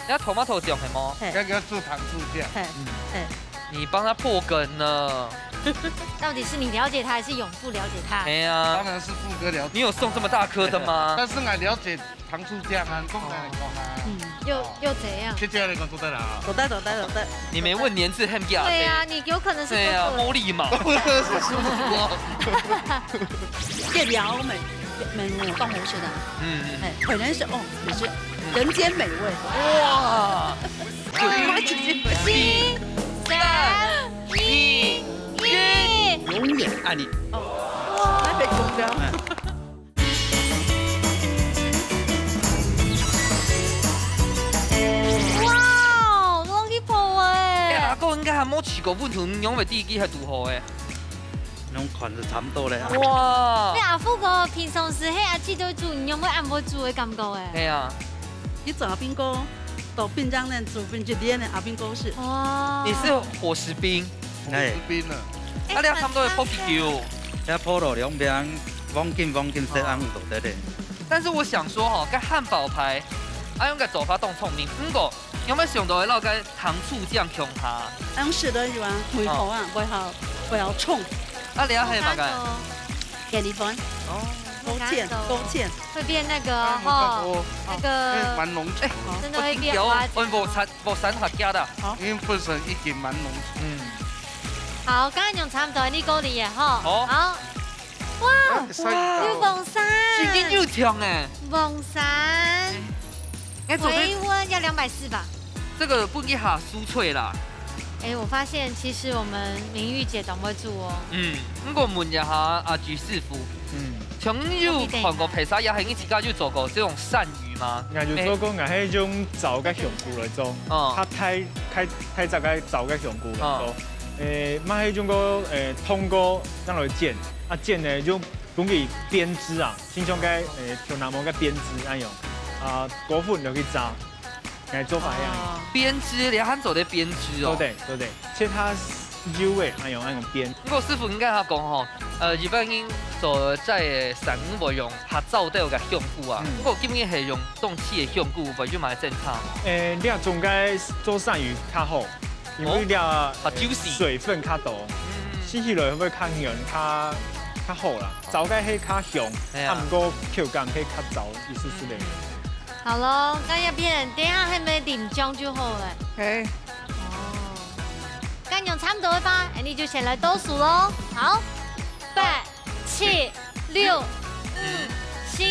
要tomato醬係無？嘿。該个做糖醋醬。嘿，嗯。嘿。你幫他破梗呢。到底是你了解他，還是永富了解他？哎呀，當然是富哥了解。你有送這麼大顆的嗎？但是我了解糖醋醬啊，你講得來講啊。嗯，又，哦。又怎樣？這家來講做得啦。做得，做得，做得。你沒問年次，很假的。對啊，你有可能是哥哥。對啊，無禮貌。我是叔叔哦。這條美，美女當好食啊。嗯，嗯。哎，可能是哦，也是人間美味。哇！七、三、二、一。永遠愛你。哦，那邊公交。哎。哇，落去泡欸！哎，阿哥應該還無試過，溫度仰會知佢係堵好欸。 攏款就差不多咧。哇！你阿富哥平常時係阿姊在煮，你有無恁會煮个感覺欸？係啊。你做阿兵哥，到冰箱內煮分一年个阿兵哥是。哇！你是伙食兵。哎。伙食兵啊。哎，啊，你差不多會泡幾久？很常欸。要泡到兩邊，黃金黃金色暗就得咧。但是我想說吼，該漢堡排，啊，用个做法當聰明，毋過 有無想到會落該糖醋醬共下？用食个有啊，梅頭啊，哦。會好，會好衝。啊，你還有麼个？雞粒粉。哦。勾芡，勾芡。會變那個，哎，吼，那個，哎，蠻濃稠的。哎，真的會變花枝。我聽講，用無散，無散合加的。好。因為本身已經蠻濃稠。嗯。好，剛剛用差不多，你夠了耶，吼。好。好。 哇，哎，曬到。有黃衫。今天又強欸。黃衫。哎，昨天回溫要兩百四吧。這個分一下酥脆啦。哎，我發現其實我們明玉姐當會煮哦。嗯，毋過問一下阿菊師傅。嗯。像你有看過披薩，也係你自家有做過這種鱔魚嗎？𠊎有做過，哎。𠊎係用燥个香菇來做。哦。較大，較，較燥个燥个香菇來做。哦。 誒，嘛係用个，誒，通過恁樣來煎，啊，煎呢，用，用佢編織啊，親像該，誒，Pure Namo个編織恁樣，啊，裹粉落去炸，來做法一樣。哦。編織，你還做得編織哦。對，對，對，切下幼个，恁樣，恁樣編。毋過師傅應該有講吼，呃，一般人做在个鱔魚會用下燥掉个香菇啊，嗯。毋過今日係用凍起个香菇，會有麼个爭差無？誒，這種个做鱔魚較好。 因為這，哦，較juicy。呃，水分較多，嗯。食起來會較軟，較，較好啦。燥个係較香，哎呀。啊，毋過口感係較燥一絲絲个。嗯。好咯，該這片，等一下還無淋醬就好了。嘿。哦。該用差不多个話，恁樣就先來倒數咯。好，八、七、六、五、四、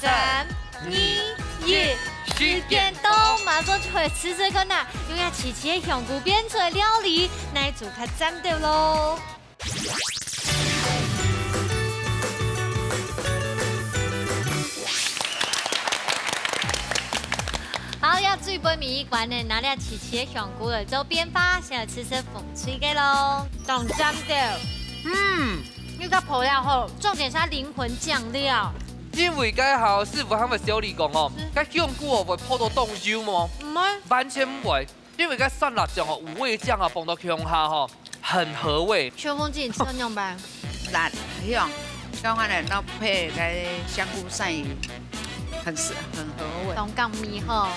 三、二、一，時間到，馬上就會試試看啊！用這齊齊个香菇編出來料理，哪一組較讚到咯？好，這最尾尾一關呢，拿這齊齊个香菇來做變化，先來試試風味个咯。當讚到！嗯， 你个泡了吼，重點係靈魂醬料。因為該下師傅還會教你講哦，嗯。該香菇哦會泡到當幼無？毋會。完全毋會，因為該酸辣醬哦，五味醬啊，放到共下吼，很合味。秋風姐，你食仰般？辣香，剛剛呢，那配該香菇鱔魚，很是，很合味。當合味吼。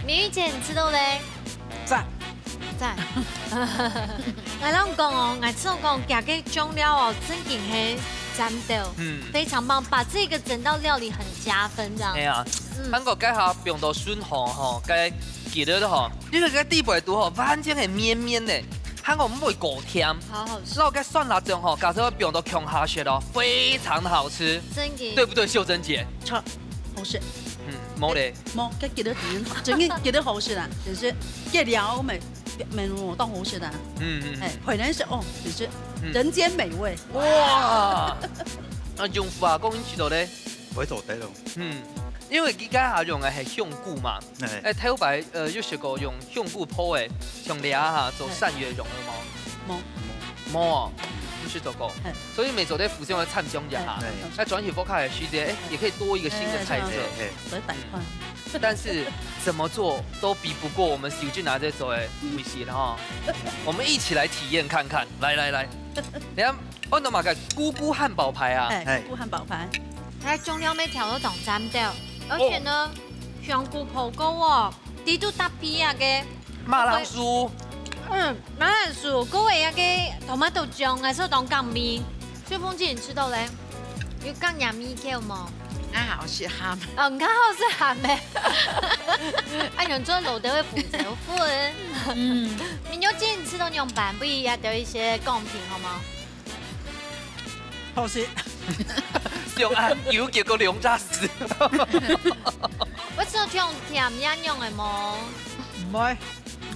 明玉姐，你食到咧？讚。 讚。𠊎摎你講哦，𠊎想講，佢个醬料哦，正經係讚到，嗯。非常棒，把這個整道料理很加分這樣。係啊，嗯。還過該下放到筍吼，吼，該記得吼，因為該底背肚吼，完全係綿綿个，還講毋會過甜。好好食。然後該酸辣醬吼，假設放到共下去咯，非常的好吃，真的。對不對，秀珍姐？超好食。嗯，無咧。無，該記得真，真个記得好食啊，就是該料乜，乜當好食啊。嗯嗯嗯。哎，可能是哦，就是嗯。人間美味。哇！啊，用法講起到咧。會做得咯。嗯，因為佢該下用个係香菇嘛，哎。哎，頭擺，呃，有食過用香菇泡个，像這下做哎。鱔魚用个無？無。無哦，毋識做過。哎。所以每做得互相个參詳一下。哎。哎。該轉去屋下个時間，哎，也可以多一個新的菜色。哎，哎。所以改換。嗯。但是怎麼做都比不過我們秀珍阿姊做个味緒了哈。我們一起來體驗看看。來來來，你看，哦，那麼个菇菇漢堡排啊。哎，哎。菇菇漢堡排。它醬料乜調到當讚个，而且呢，哦。香菇泡過哦，底肚搭配啊个馬鈴薯。嗯，馬鈴薯，過个那個tomato醬，還係當香味。秀鳳姐，你食到咧？有感覺味道無？啊，好食鹹。哦，你看好食鹹个。哎，用做老豆个胡椒粉。嗯。你有真食到仰般，不一樣，有一些貢品，好嗎？ 好食。想恁久，結果兩隻字。我食到甜甜樣樣个無？毋會，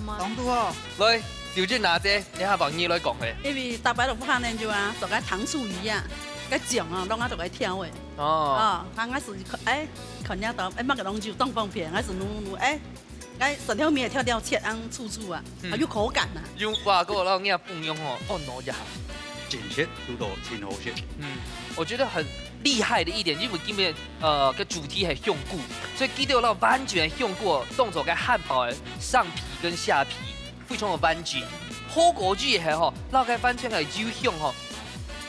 毋會。當拄好。來，秀珍阿姊，你下幫你來講嘿。因為逐擺都毋可能就啊，做个糖醋魚啊，該醬啊，攏啊做个調个。哦。哦，啊，𠊎係，哎，看了到，哎，麼个東西有當方便，𠊎係努努，哎， 哎，蒜頭面挑挑切，恁粗粗啊，嗯。還有口感啊。用法國佬人家朋友吼，哦，喏，一下。真實，做到真好食。嗯，我覺得很厲害的一點，因為今天，呃，个主題係香菇，所以佢兜拿完全香菇當做个漢堡个上皮跟下皮，非常的完整。火鍋就係吼，拿个完全个油香吼，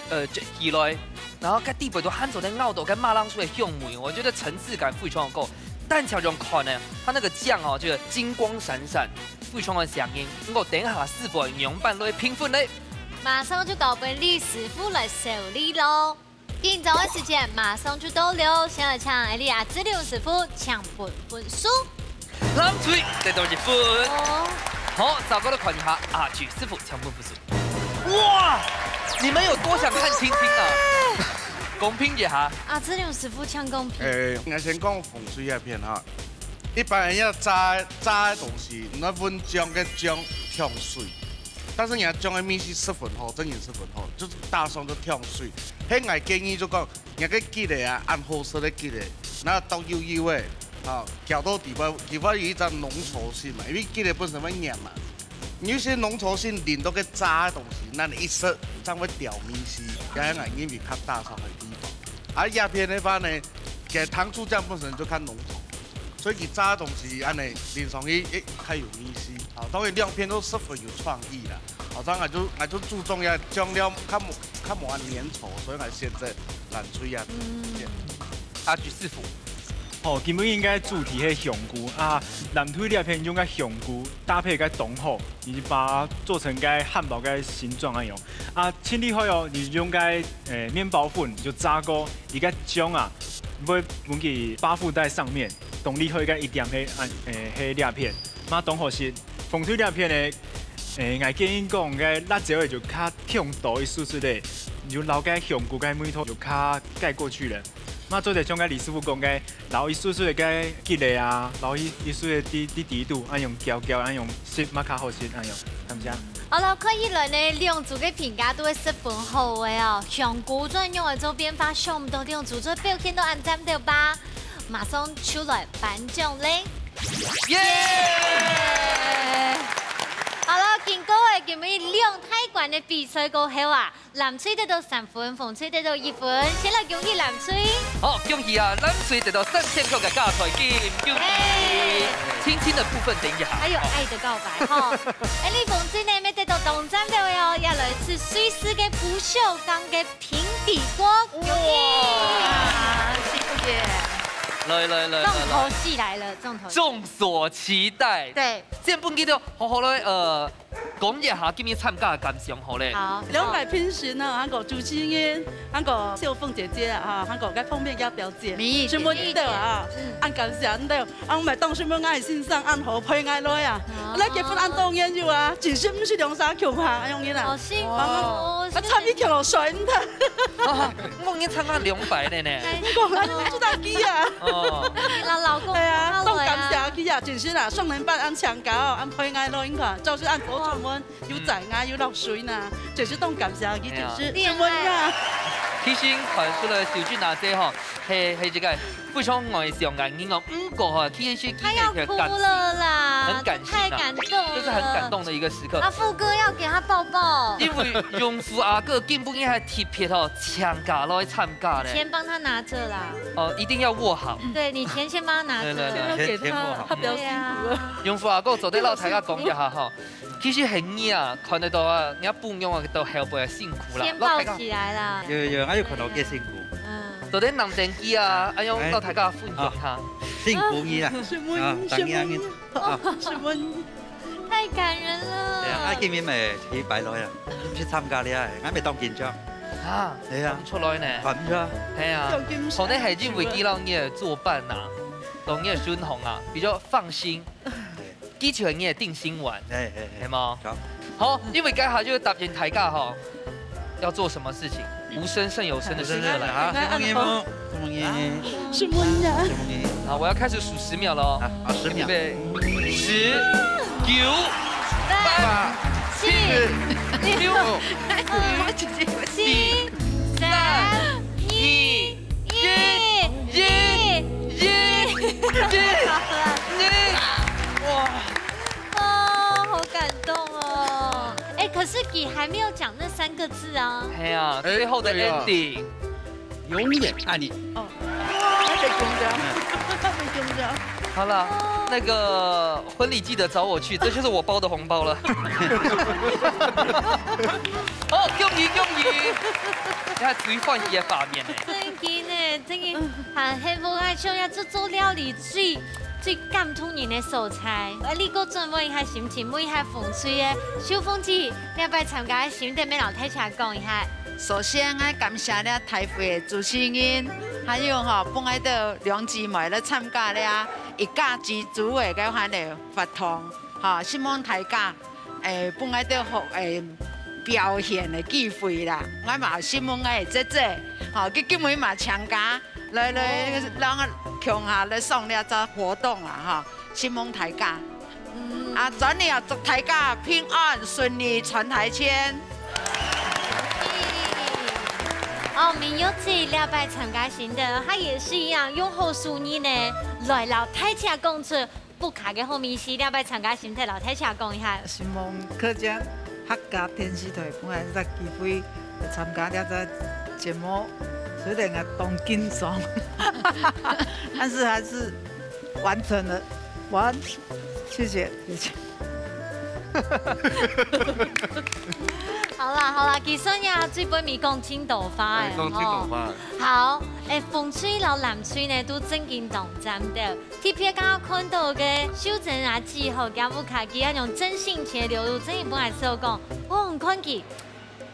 呃，接起來，然後該底背都還做得咬到該馬鈴薯个香味，我覺得層次感非常的夠。 單淨用看呢，它那個醬哦，就金光閃閃，非常的香艷。毋過等一下師傅仰般來評分呢？馬上就交分李師傅來手裡咯。緊張个時間馬上就到了，先來請𠊎俚阿志龍師傅請分分數。藍隊得到一分。哦。好，再過來看一下阿志師傅請分分數。 哇，你們有多想看青青啊？公平一下。阿志龍師傅請公平。誒，𠊎先講紅水該片哈。一般人愛炸，炸个東西，你愛搵醬个醬忒水，但是你愛醬个味緒十分好，正經十分好，就是大蒜就忒水。嘿，𠊎建議就講，你个雞个啊，恁好食个雞个，那倒幼幼个，啊，攪到底背，底背有一隻濃稠性嘛，因為雞个本身會黏嘛。 有些濃稠性淋到个炸个東西，那你一食，正會掉味緒，也係𠊎認為較打爽个地方。啊，這片个話呢，佢糖醋醬本身就較濃稠，所以佢炸个東西恁呢淋上去，誒，較有味緒。啊，當然兩片都十分有創意啦。啊，當然就，𠊎就注重這醬料較無，較無恁黏稠，所以𠊎選擇藍隊啊。嗯。阿志師傅。 哦，今晡日个主題係香菇啊，藍隊這片用个香菇搭配个當好，你就把它做成个漢堡个形狀恁樣。啊，盡厲害哦，你用个，誒，麵包粉就炸過，佢个醬啊，會分佢包覆在上面，當厲害个一點係，啊，誒，係這片，嘛當好食。紅隊這片呢，誒，𠊎建議講个辣椒个就較忒多一絲絲个，你就摎个香菇个味道就較蓋過去了。 嘛做得像該李師傅講个，摎一絲絲个雞个啊，摎一，一絲个滴，滴滴肚，恁樣攪攪，恁樣食嘛較好食，恁樣，係毋係啊？好了，看起來呢，兩組个評價都係十分好个哦。香菇做仰般做變化，想毋到兩組做表現都恁讚个吧？馬上就來頒獎咧。耶！好了，經過了今晡日兩大關个比賽過後啊， 藍隊得到三分，紅隊得到一分，先來恭喜藍隊。好，恭喜啊！藍隊得到三千塊个加菜金，恭喜！耶！青青的部分等一下。還有愛的告白哈。哎，紅隊呢，乜得到當讚个哦，也來自瑞士个不鏽鋼个平底鍋，恭喜！哇，謝謝。來來來來來，重頭戲來了，重頭戲。眾所期待。對。先分佢兜好好來，呃，講一下今日參加个感想好咧。好。兩擺評審啊，還有主持人，還有秀鳳姐姐啊，還有該方面个表姐，美意姐姐。全部你兜啊，嗯。恁感謝你兜，啊，𠊎當時問𠊎先生恁好陪𠊎來啊，哦。來結婚恁多年有啊，真心毋係兩儕共下，恁樣啦。好幸福哦，啊，差一條路選擇。 啊，𠊎已經參加兩擺了呢。哎。你講啊，你知道佢啊？哦。老，老公，對啊，當感謝佢啊，真係啊，上年半恁強搞，恁陪𠊎錄音个，就是恁早出門，有載𠊎，有落水呢，真係當感謝佢，哎呀。真係，戀愛。什麼呀？其實看出來秀俊阿姐吼，係，係這個非常外向个人哦，毋過吼，其實佢个感情，他要哭了啦，很感性啊，太感動了。這是很感動的一個時刻。啊，富哥要給他抱抱。因為榮富阿哥今晡日還特別吼，請假來參加咧。錢幫他拿著啦。哦，一定要握好。對，你錢先幫他拿著。對，對，對。要給他，錢，錢握好。他比較辛苦了。對啊。榮富阿哥做得摎大家講一下吼，其實係你啊，看得到啊，人家餔娘啊，都後背辛苦啦，先抱起來啦。有，有，還有看到佢辛苦。嗯。做得拿等佢啊，哎喲，哎。摎大家分享下。啊，辛苦你啦。什麼，啊，什麼，當然你，啊。什麼？ 太感人了。對啊，啊，今日乜去拜六啊，去參加了，𠊎乜當緊張。啊，對啊。看毋出來呢。看毋出來。係啊，當緊張。可能係因為佢摎你个做伴啊，摎你个選項啊，比較放心。對。佢就係你个定心丸，哎，哎，哎。係無？好。好，因為該下就答應大家吼， 要做什麼事情？無聲勝有聲的時刻來了。好，什麼音樂？什麼音樂？什麼音樂？好，我要開始數十秒了哦。啊，好，十秒。預備，十、九、八、八、七、七、六、六、五、四、三、二、一、一、一、一。哇！ 哦，好感動哦。哎，可是佢還沒有講那三個字啊。係啊，哎，最後的ending。對啊。永遠愛你。哦，那個公交，那個公交。好了，哦。那個婚禮記得找我去，這就是我包的紅包了。哦，恭喜恭喜！你看最歡喜的畫面呢。真的呢，真的很幸福，還想要做做料理最 最感動人个所在。啊，你過轉換一下心情，問一下紅隊个秀鳳姐，這擺參加个心得，乜摎大家講一下。首先，𠊎感謝這大會个主持人，還有吼，分𠊎兜兩姊妹來參加這一家之煮个該款个活動，吼，希望大家 誒，分𠊎兜好，誒，表現个機會啦。𠊎嘛有新聞个姐姐，吼，佢今晡日嘛請假，來，來，哦。摎𠊎共下來上這隻活動啦，吼，希望大家。嗯。啊，轉了祝大家平安順利，賺大錢。哦，明玉姐這擺參加心得，她也是一樣，用好手藝呢，來摎大家講出 屋下个好味緒，這擺參加心得摎大家講一下。希望客家客家電視台分𠊎一隻機會來參加這隻節目，雖然𠊎當緊張，但是還是完成了，完，謝謝，謝謝。好啦，好啦，其實呀，最尾尾講盡多話个，哎，講盡多話。吼。好，哎，紅隊摎藍隊呢，都正經當讚个。 特別剛剛看到个秀珍阿姊吼，厥屋下佢恁樣真性情个流露，真个分𠊎笑講，哦，你看佢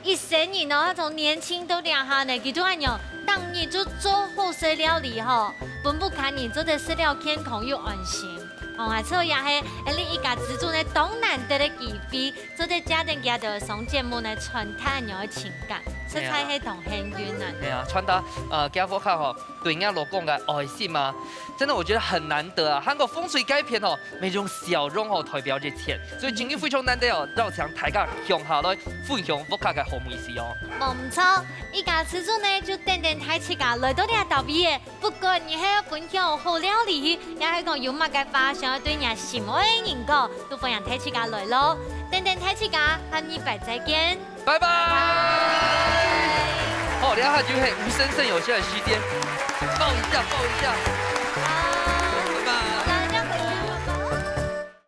一生人哦，他從年輕到這下呢，佢都恁樣，逐日就做好食料理吼，分屋下人做得食了健康又安心。哦，啊，這也係，哎，你一家之主呢，當難得个機會，做得借等佢兜上節目呢，傳達恁樣个情感，實在係當幸運啊。係啊，傳達，呃，厥屋下吼， 對人家老公个愛心啊，真的我覺得很難得啊。還過紅隊該片吼，乜用笑容吼代表一切，所以今日非常難得哦，邀請大家共下來分享屋下个好味緒哦。無毋著，一家之主呢就等等大自家來到這搭位个，不管你係分享好料理，也係講有麼个話想要對若心愛个人講，都歡迎大自家來咯。等等大自家，下禮拜再見。 拜拜。好，這下就係無聲勝有聲个時間，抱一下，抱一下。